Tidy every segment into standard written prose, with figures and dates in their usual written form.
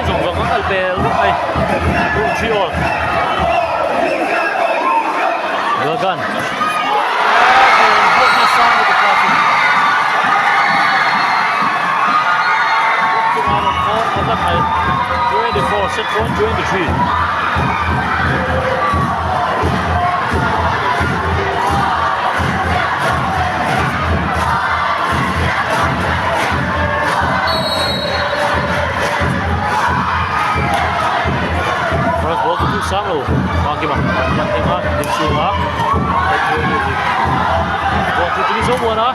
zawng zawng a kal pel vek mai 2 3 all Gagan 24 set point 23 First ball chu sang lo Makima kan thenga ding chhunga ball chu tui zo muan a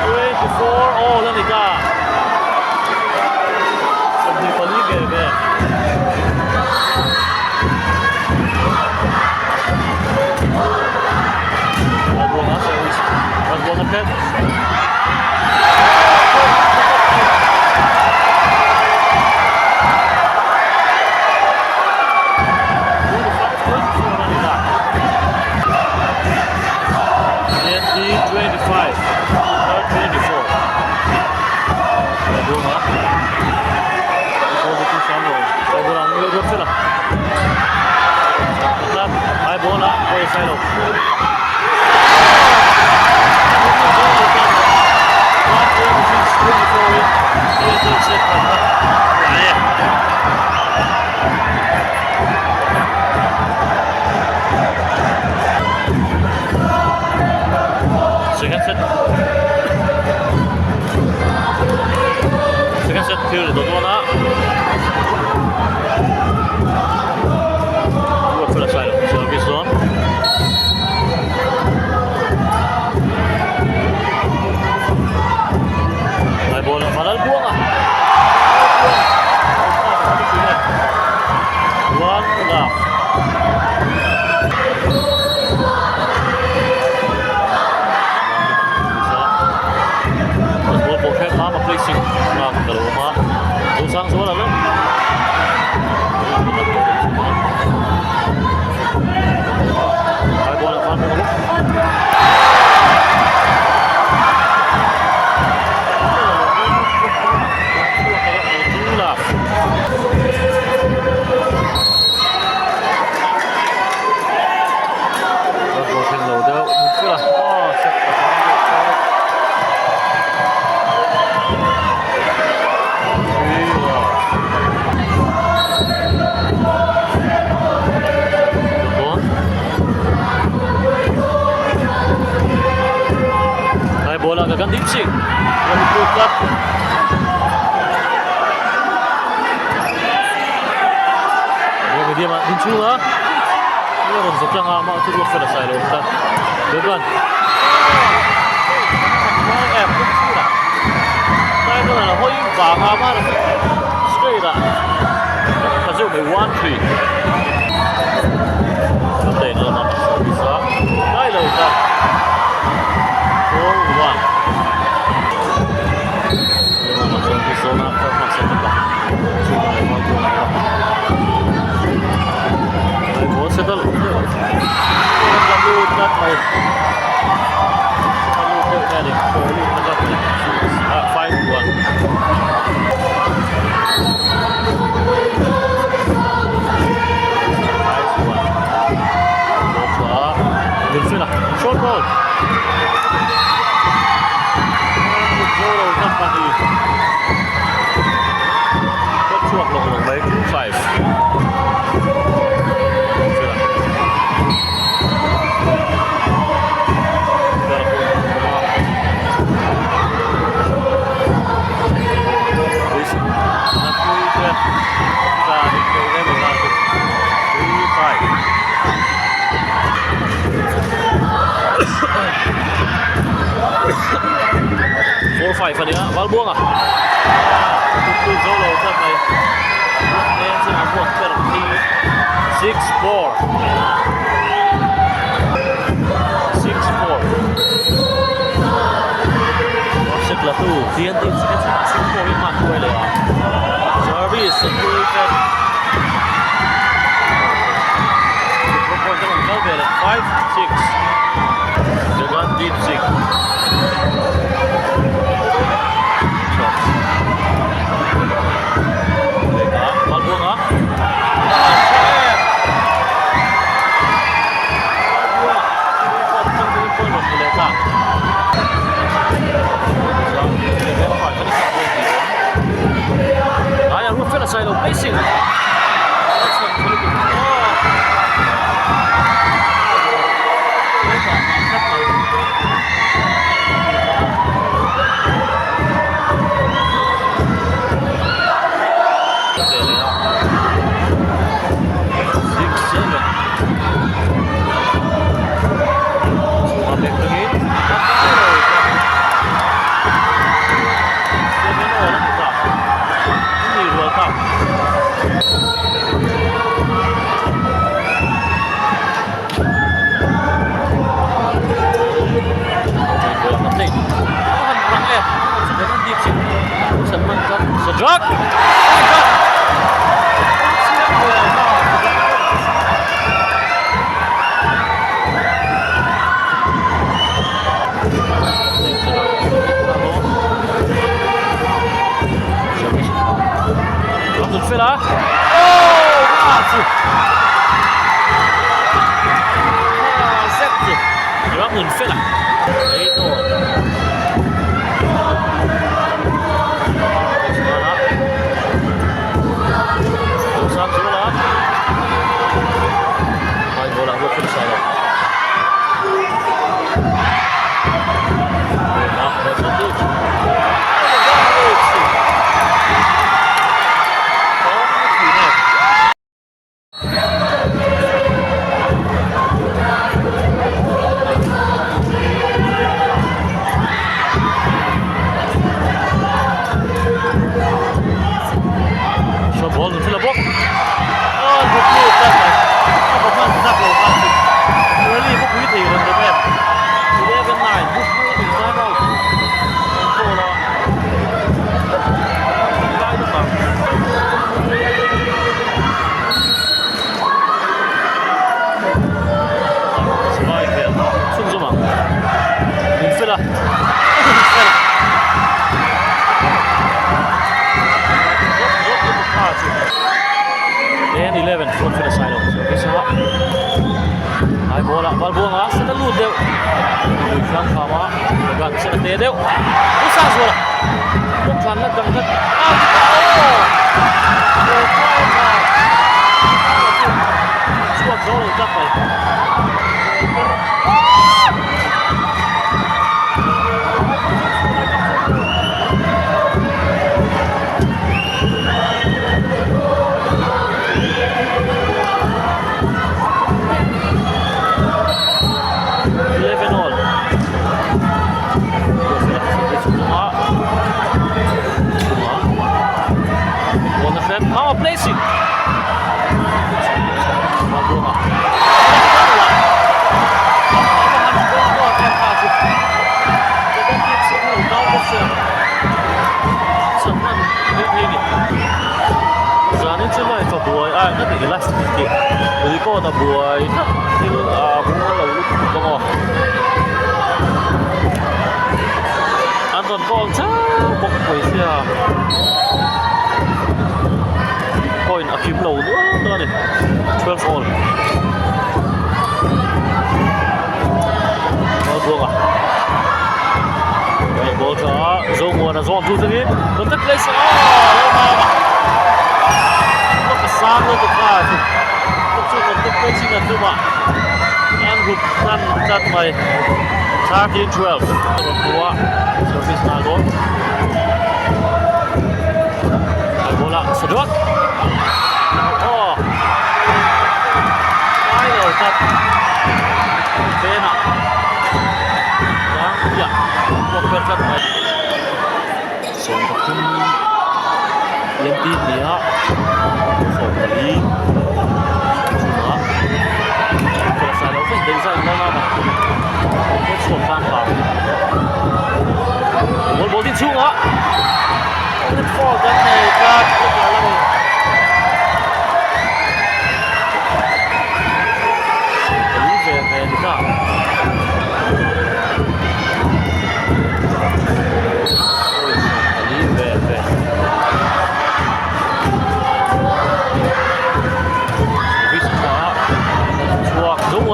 24 all a ni ta. 24 ve ve. Ralbuanga service. Ralbuanga pet. 25, 24. Ralbuanga. Second set. Second set thil ni tawh dawn a. Ruat fel a sai lo service dawn. Lai ball a Malal buang a. One love. Ball pawh hrep hma placing nghak ka lo awm a Zosang zual a lo Hai ball a khan bawk Bola ka Gandhi Singh. Medium ah ding chhunga a rawn zawt tlang a amah chu ruat fel a sai lo ta Dogan hawi vang a amah straight ah ka zeuh mai 1 3 Chutah in lama service a lai lo ta 4 1 Short ball. Chhuak lawng lawng mai 5. 4 5 a nia Valbuanga tu zo lo tlat mai nen chuan a vuak ber hi 6 4 6 4 set la tu TNT second set 6 4 in man huai leh a service a pui tet. 5, 6. Gagandeep Singh. Valbuanga.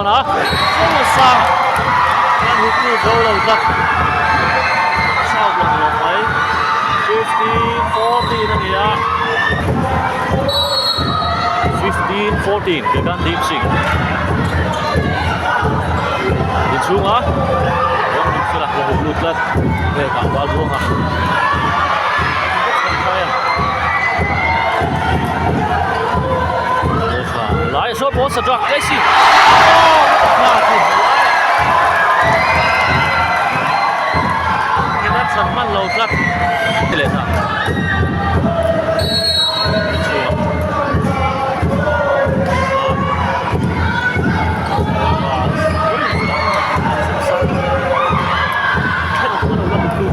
dawn a, Zosang an hup lut zo lo tlat. Chauh lang lo mai. 15 14 a ni a. 15 14 Gagan Deep Singh. Inchhunga rawng lut fel a, la hup lut tlat. Hei kah bal buanga. Lai saw ball Sadrak Tracy. Kenan chan man lo tlat. Leh ta.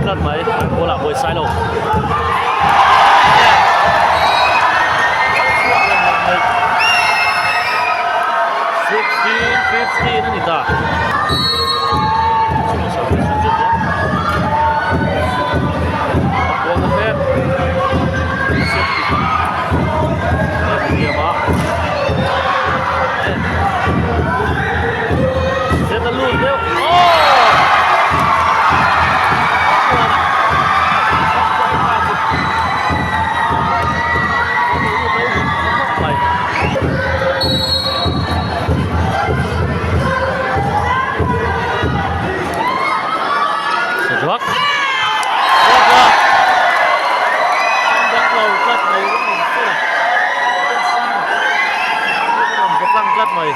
Tlat mai ball ah buaisai lo. 16-15 a ni ta. Saduak Saduak dang lo tlat mai rawng in fel a rawn va tlang tlat mai.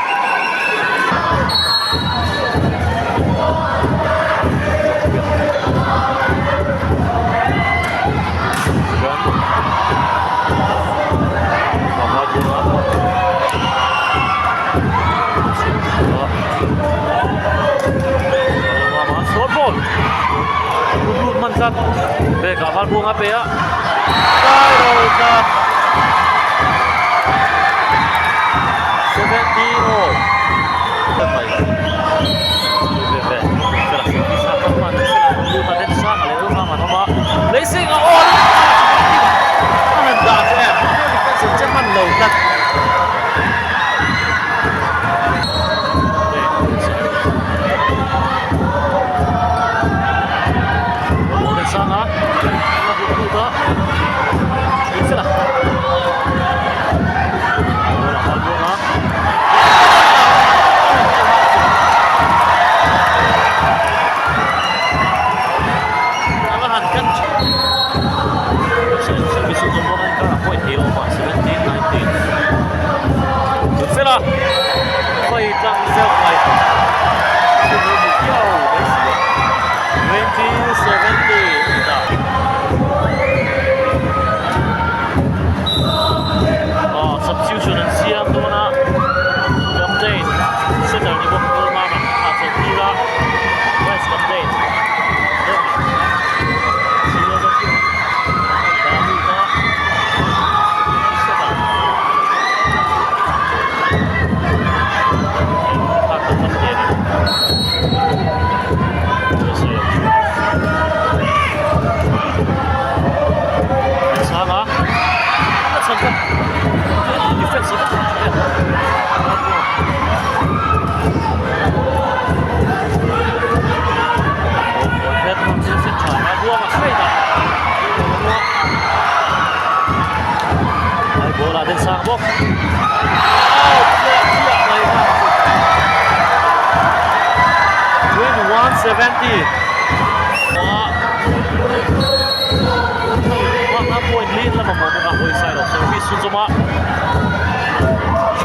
Substitution an siam dawn a captain setter ni bawk Paul Mama a chawlh tir a vice captain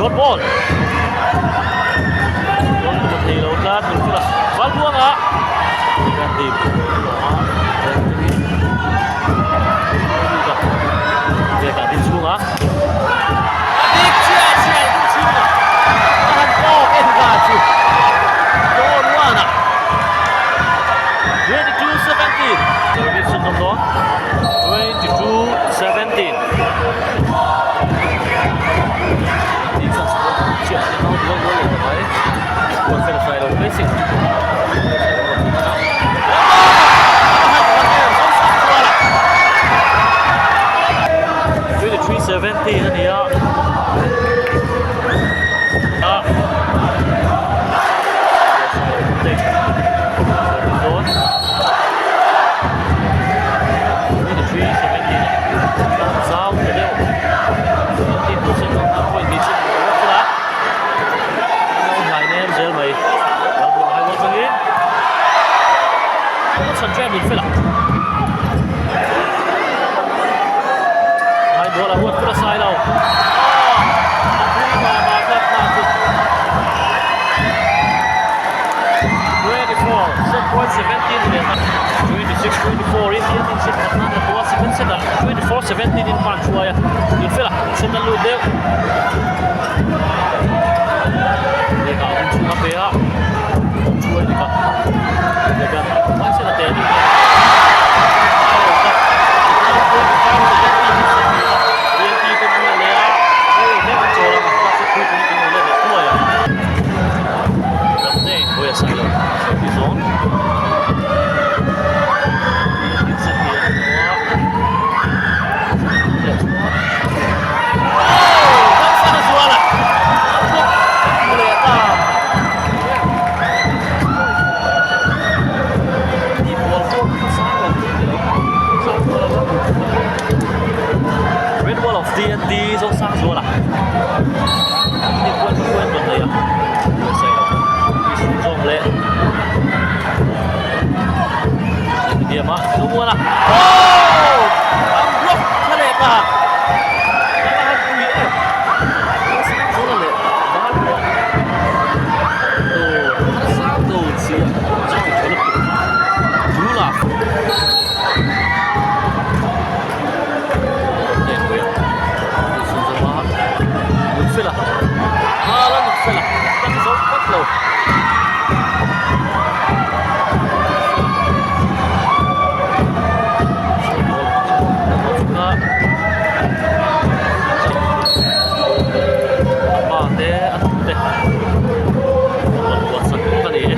Short ball. Ball tu thei lo tlat min thil a bal buanga. Kan ti Ve ka din chhunga. Dik chiah chiah din chhunga. A han pawk en ka chu. Goal one a. 22-17. Service sun awm dawn. 22-17. 17 a ni a. 17 ni leh ta. 26 24 in Indian set khat nan la tua second set ah 24 17 in hman hruai a Nunfela set a lut deuh. Lehkha a hun chhung a pe a hruai dik a lehkha hmai set a te ni Red Wall of D&D Zosangzuala Nunfela a la Nunfela kan zo tlat lo. A pa te a nu te rawn buatsak bawk a ni e.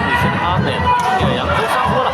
Tuifen hang nen ngei ang Zosang rual a.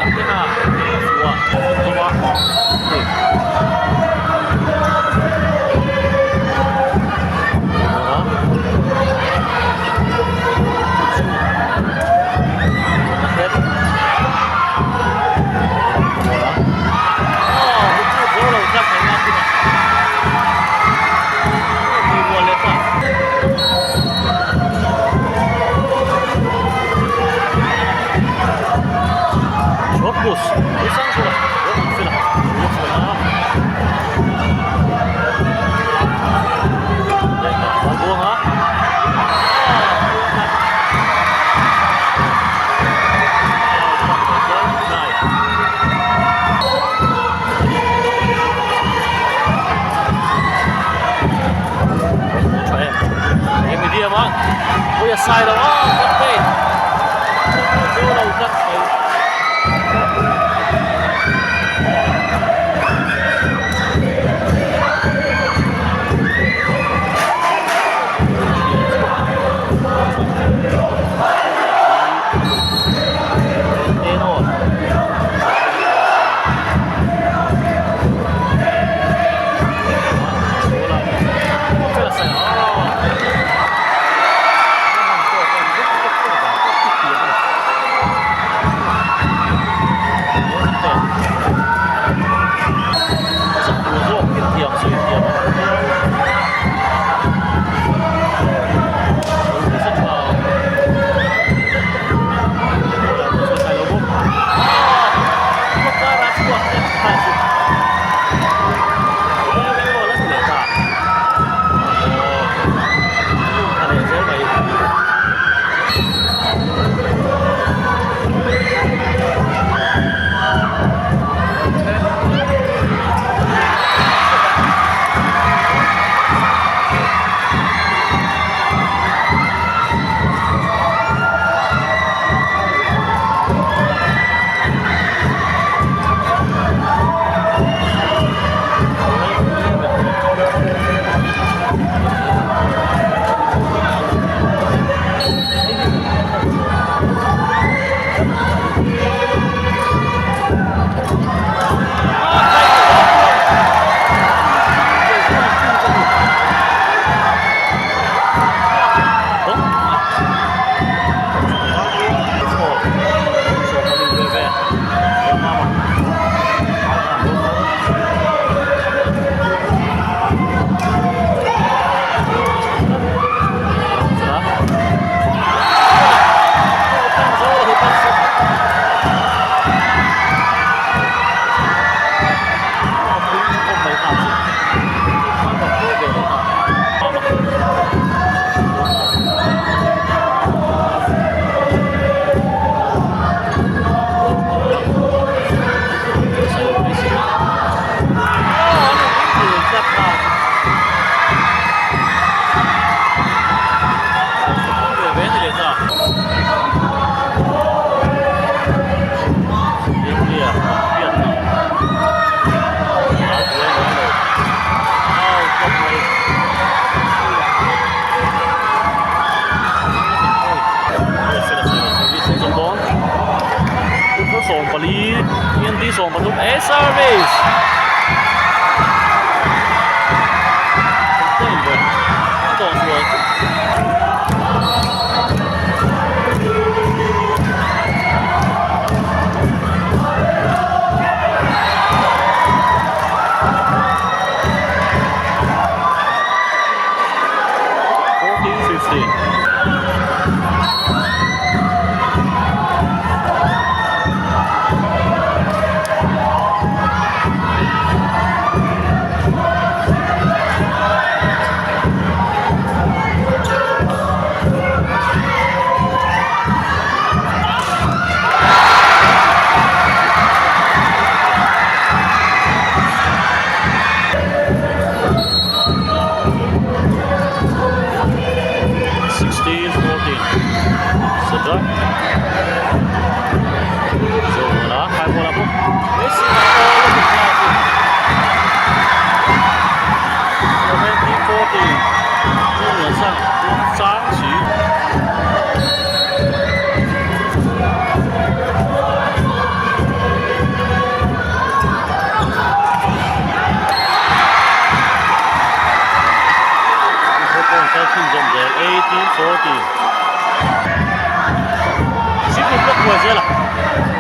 An keng a, a fuh a, a tum a, hei.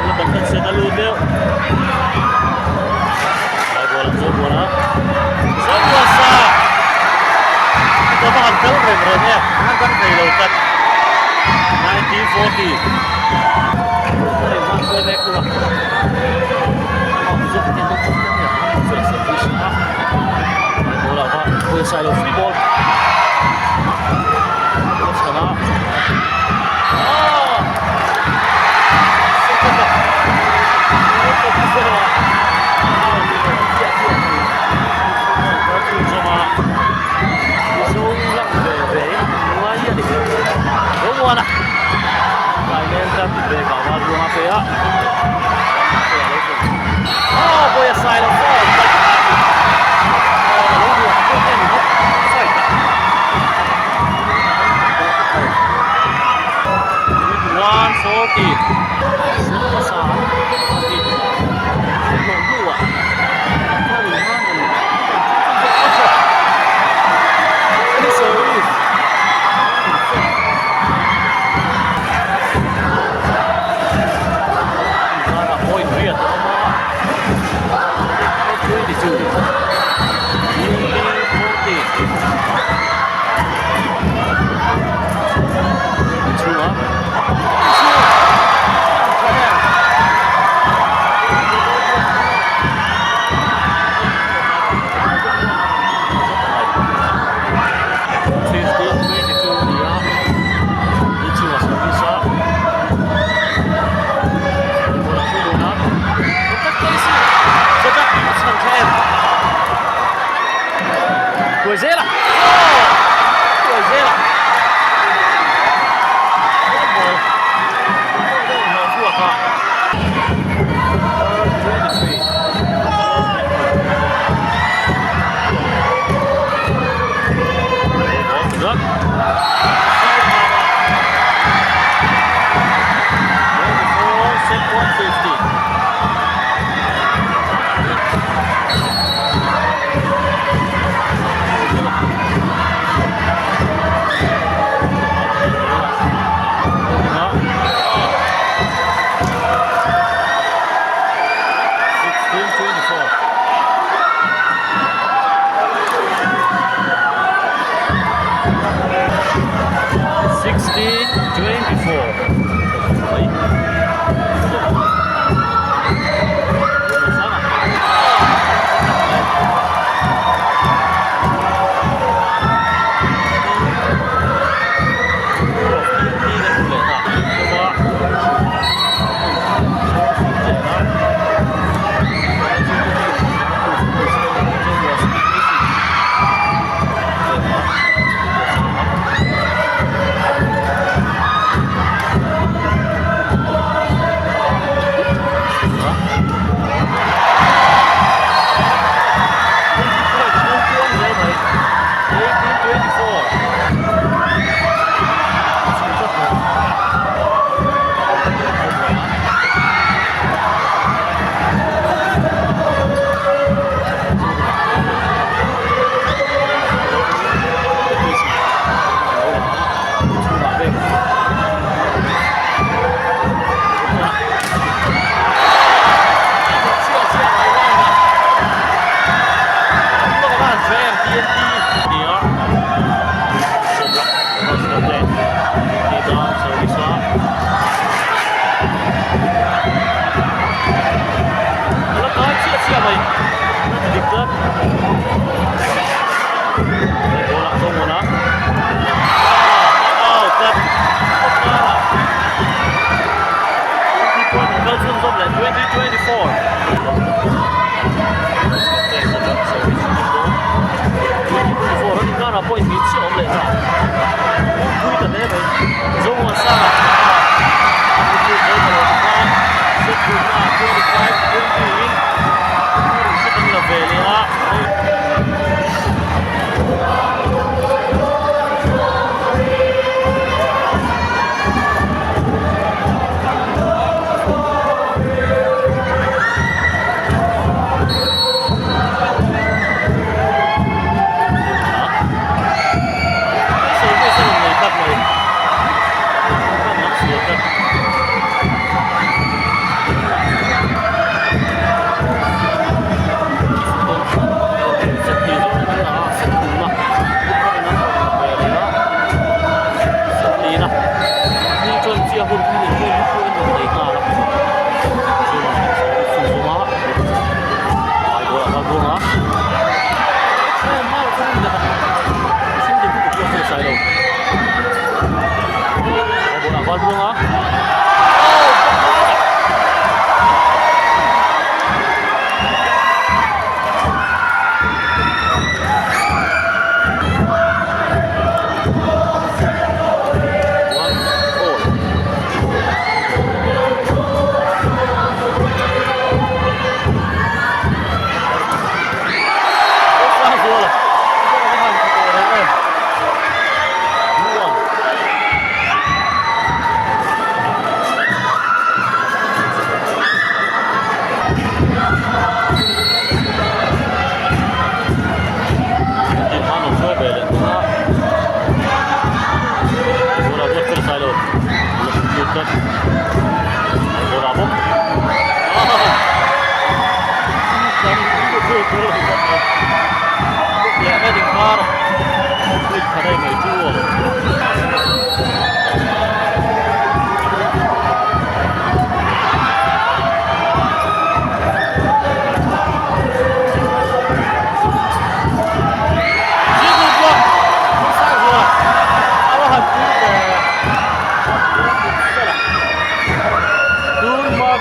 La bang set a lut deuh. Lai ball an zo buan a. Zo buan sa. Ka va han kal reng reng e. An kan thei lo tlat. 1940. Hei man chuai mek tu a. Ball a va pawisa lo free ball. Chana. Ah!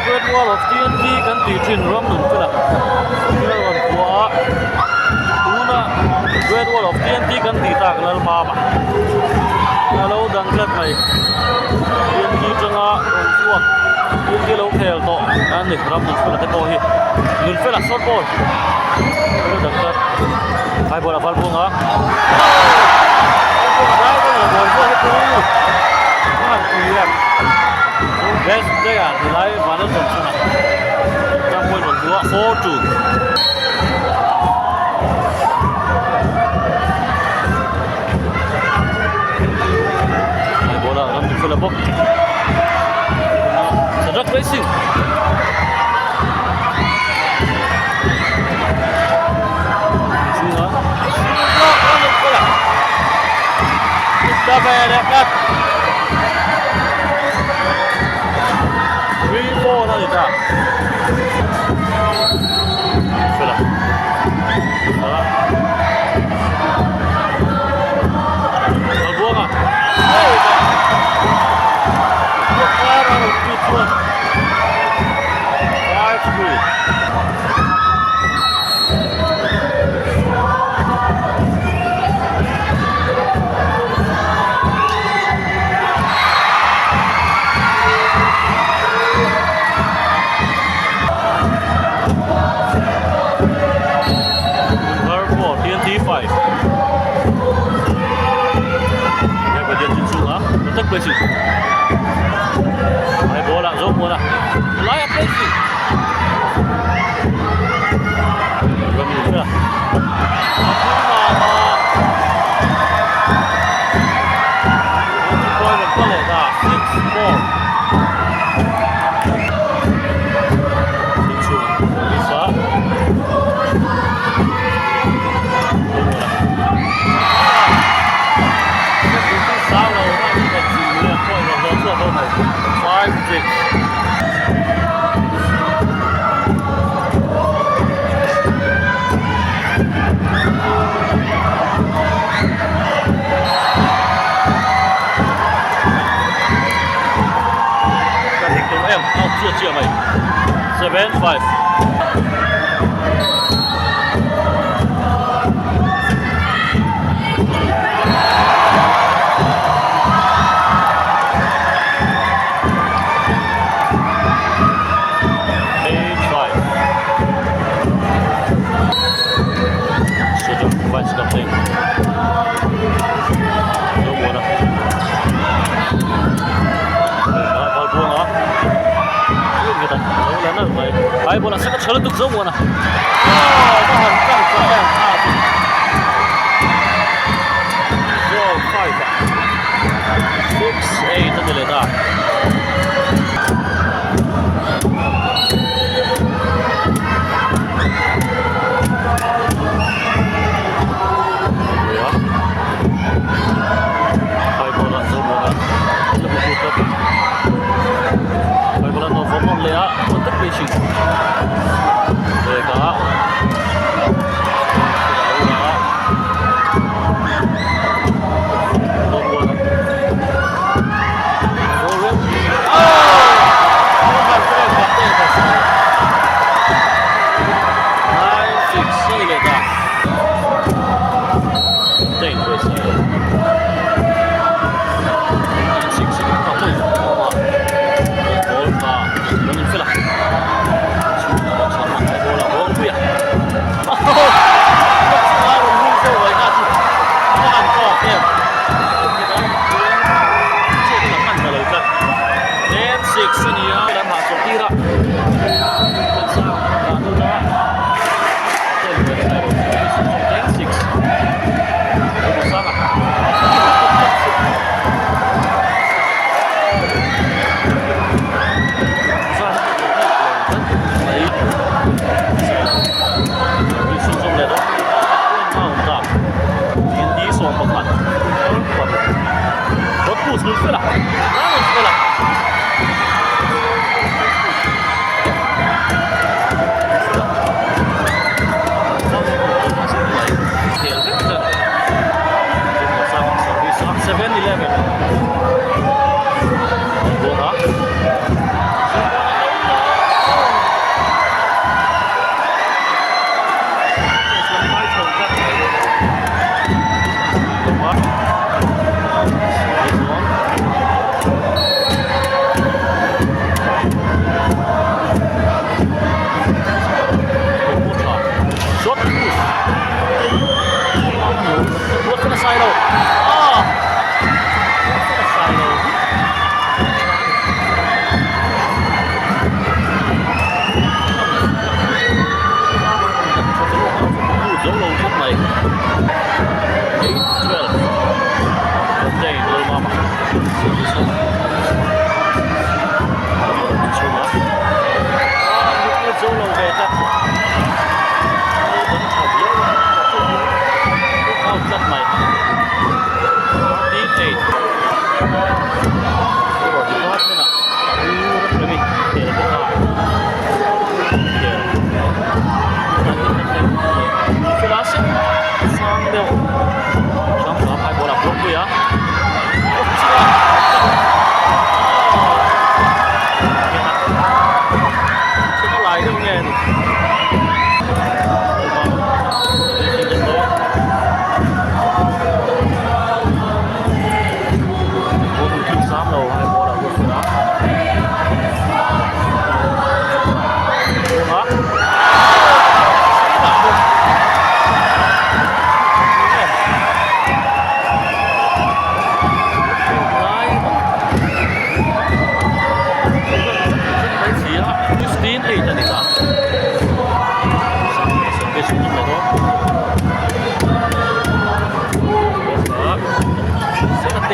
Great Wall of TNT kan tih thin ram nun fela thil a rawn phuah a, tuna Great Wall of TNT kan tih tak Lalmama a lo dang tlat mai. TNT tanga rawn chhuak TNT lo khel tawh a ni ram nun fela te pawh hi nun fela short ball a lo dang tlat. Hai ball a val buang a. Best player ti lai Vanlalṭan chungah ram point rawn hmu a, 4-2. Hai ball a ram fel a bawk. Sadak Racing. Chunga block ram fel a. Ta ve leh tlat. 3-4 a ni ta. Fela. Fela. Malbuanga. Hey! Kar a rawn pit chuan. 5-3. Thar pawh TNT 5 he padian chin chhunga tak place in hai ball ah zo muan a lai a place in ram in a Ka dik lo em out chiah chiah mai 7 5.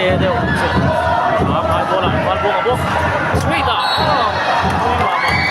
te deuh chu a hmai bawla hmai bawk a bawk sweet a pui mah mah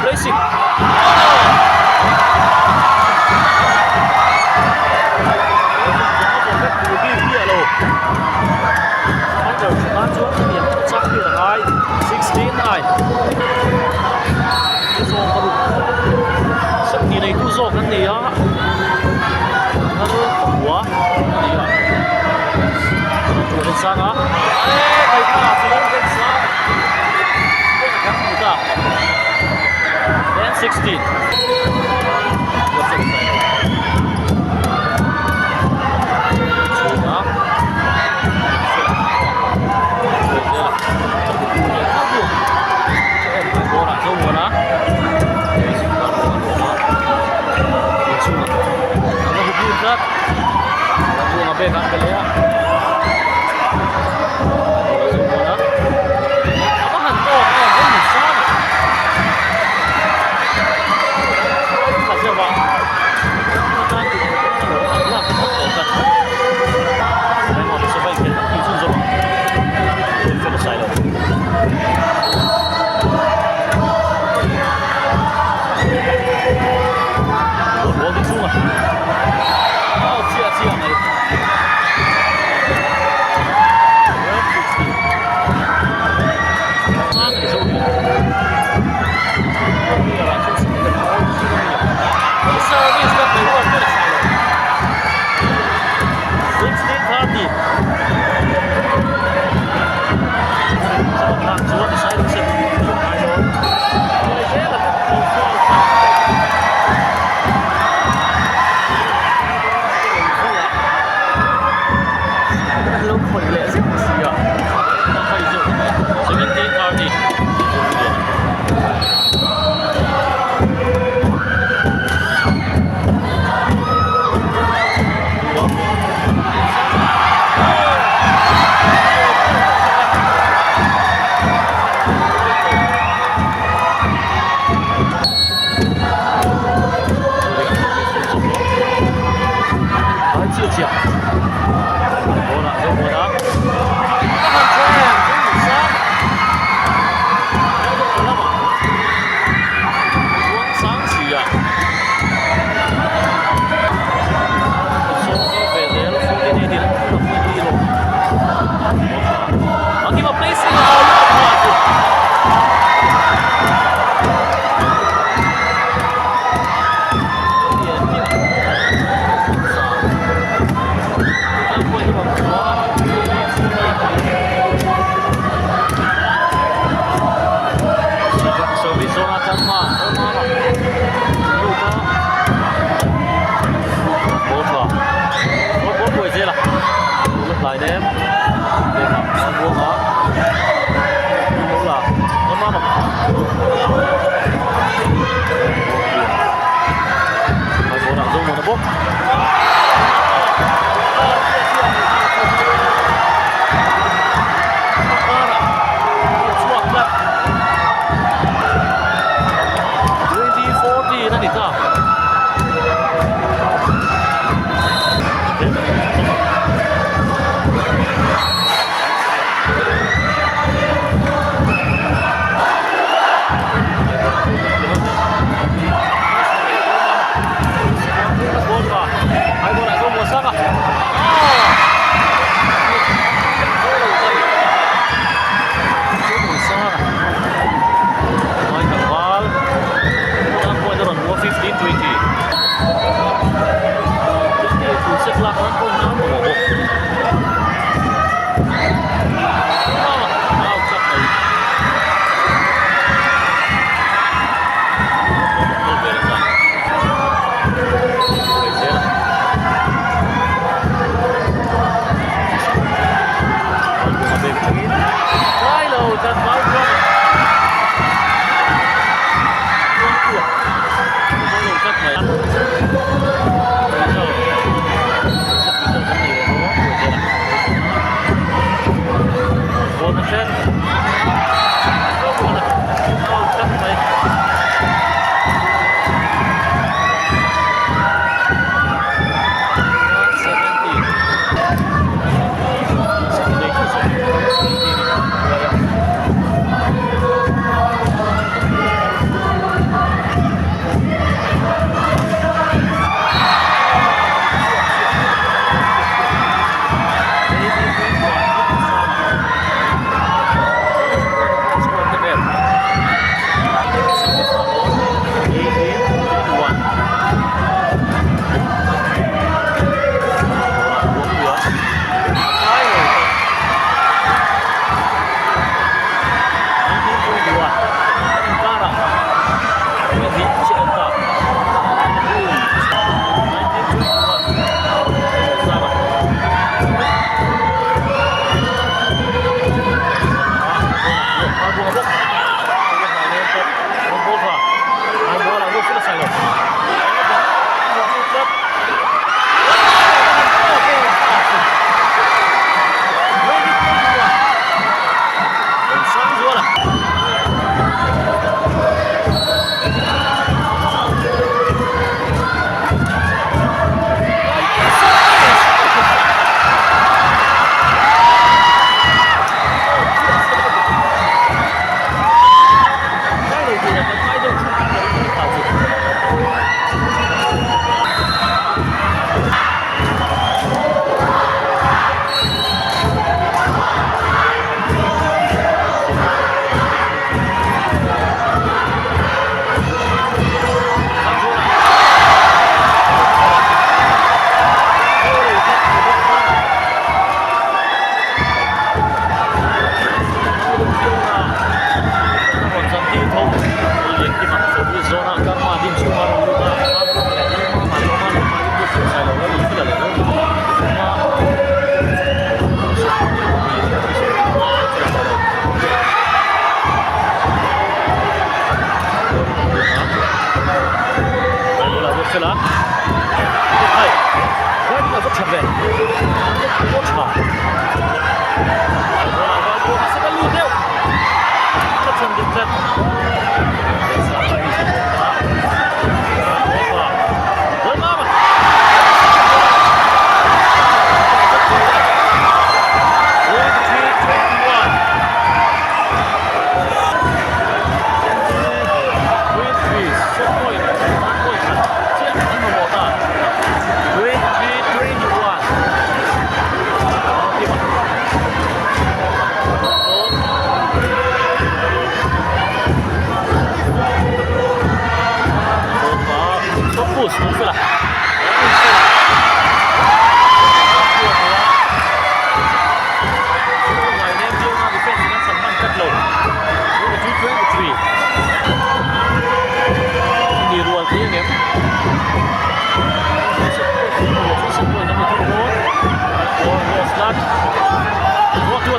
950 dawn Zawk an ni a lal pakua a ni a tuah sang a 10 16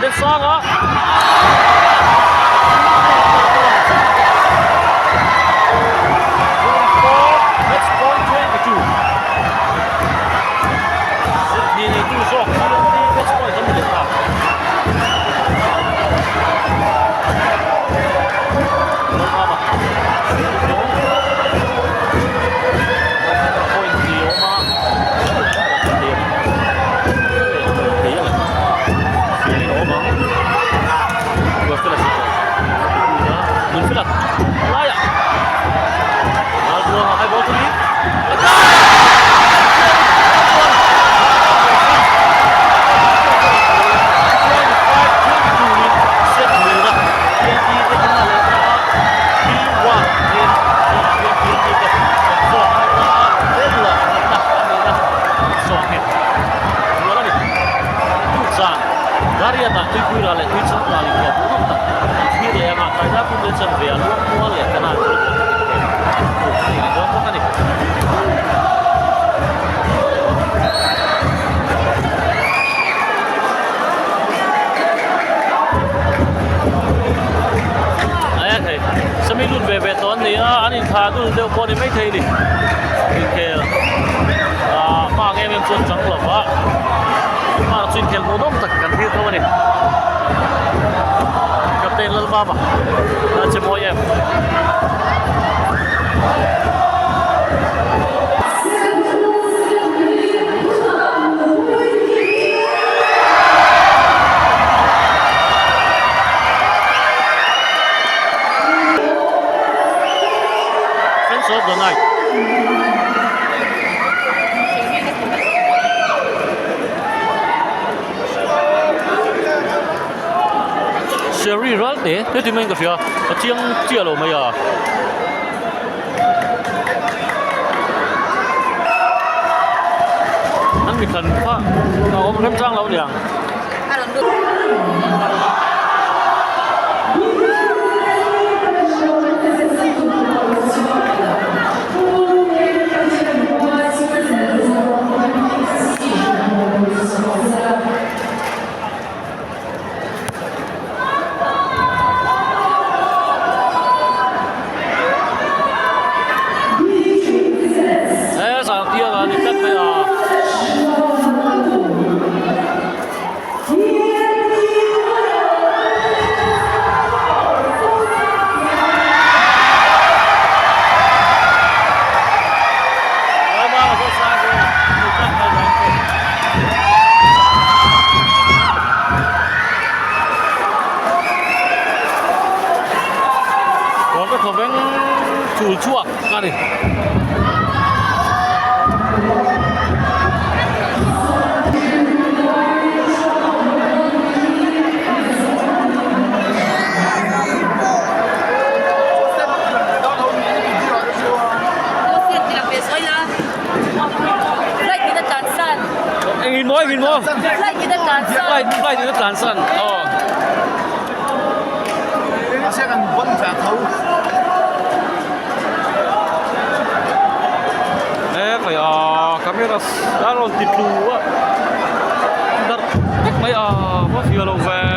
Liansanga. Match point 22. Set hnih neitu zawk TNT match point an ni leh ta. Lalmama. Point hnih a awm a. Rual a ni. Tuchan, Dariatah tuipui ral leh tui chang ral inkhel duh nawm tak an thlir leh anga Taida pum leh chanve a luang mual leh Kanan volleyball te inkhel tur a ni leh dawn bawk a ni. Semi lut ve ve tawh an ni a, an inthla dul deuh pawh a ni maithei a ni. Inkhel ah hma ang em em chuan chang lo va, hma chu inkhel hmuhnawm tak kan thlir tho a ni. Captain Lalmama a che mawi em. Friends of the night. Sherry ral te heti mai in ka hria a chiang chiah lo mai a. An mi thlan kha a awm remchang lo niang. He zangtiang a ni tlat mai a. Kawr ka thawveng chul chhuak a ni. Engin maw engin maw flight flight in a tlan san aw. E khai a camera a rawn ti tlu a darh vek mai a va fiah lo ve.